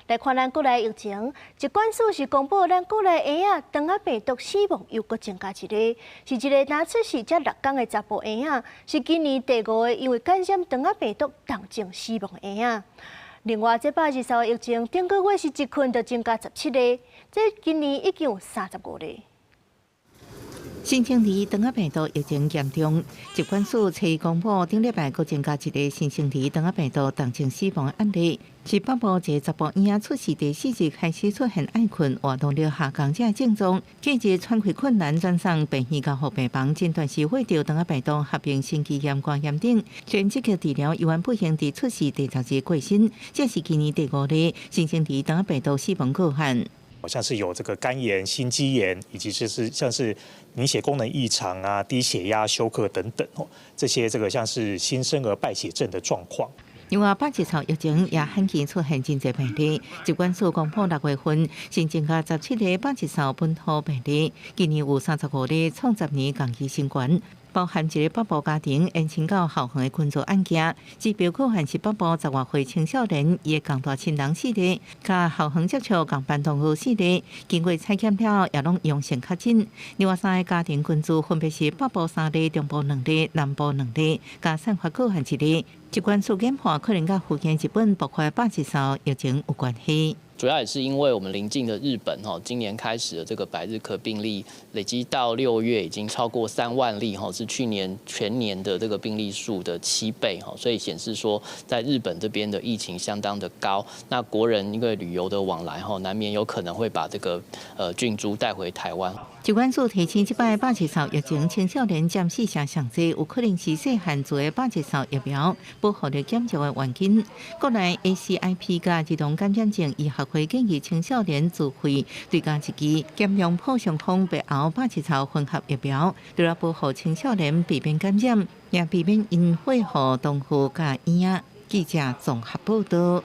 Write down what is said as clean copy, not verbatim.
來看咱國內疫情，疾管署是公布咱國內嬰仔腸仔病毒死亡又閣增加一個，是一个若出世才6工的查埔嬰仔，是今年第五个因為感染腸仔病毒重症死亡的嬰仔。另外，這百日捎的疫情，頂個月是一困就增加17個，這今年已經有35例。新生兒腸仔病毒疫情嚴重，疾管署初公布頂禮拜閣增加一个新生兒腸仔病毒重症死亡案例，是北部一个查埔嬰仔出世第四日開始出現愛睏、活動力下降這个症狀，隔日喘氣困難，轉送病院加護病房，診斷是血著腸仔病毒合併心肌炎、肝炎等，經積極治療，猶原不幸佇出世第十日過身，這是今年第五例新生兒腸仔病毒死亡個案。好像是有這個肝炎、心肌炎，以及就是像是凝血功能異常啊、低血壓、休克等等哦，這些這個像是新生兒敗血症的狀況。另外，百日捎疫情也罕見出現真濟病例，疾管署公布6月份新增加17个百日捎本土病例，今年有35例創10年同期新高，包含一个北部家庭延伸到校園的群聚案件，指標個案是北部10外歲青少年，伊的仝大親人四个，佮校園接觸仝班同學四个，經過採檢了也攏陽性確診。另外三个家庭群聚分別是北部三例、中部兩例、南部兩例，佮散發個案一例。疾管署研判可能佮附近日本爆發百日捎疫情有關係。主要也是因為我們鄰近的日本，哈，今年開始的這個百日咳病例累積到6月已經超過3萬例，哈，是去年全年的這個病例數的7倍，哈，所以顯示說在日本這邊的疫情相當的高。那國人因為旅遊的往來，哈，難免有可能會把這個菌株帶回台灣。疾管署提醒，這擺百日捎疫情青少年佔四成上濟，有可能是細漢注的百日捎疫苗保護力減弱的原因。國內 ACIP 佮兒童感染症醫學會建議青少年自費追加一劑減量破傷風白喉百日捎混合疫苗，除了保護青少年避免感染，也避免𪜶禍予同學佮嬰仔。記者綜合報道。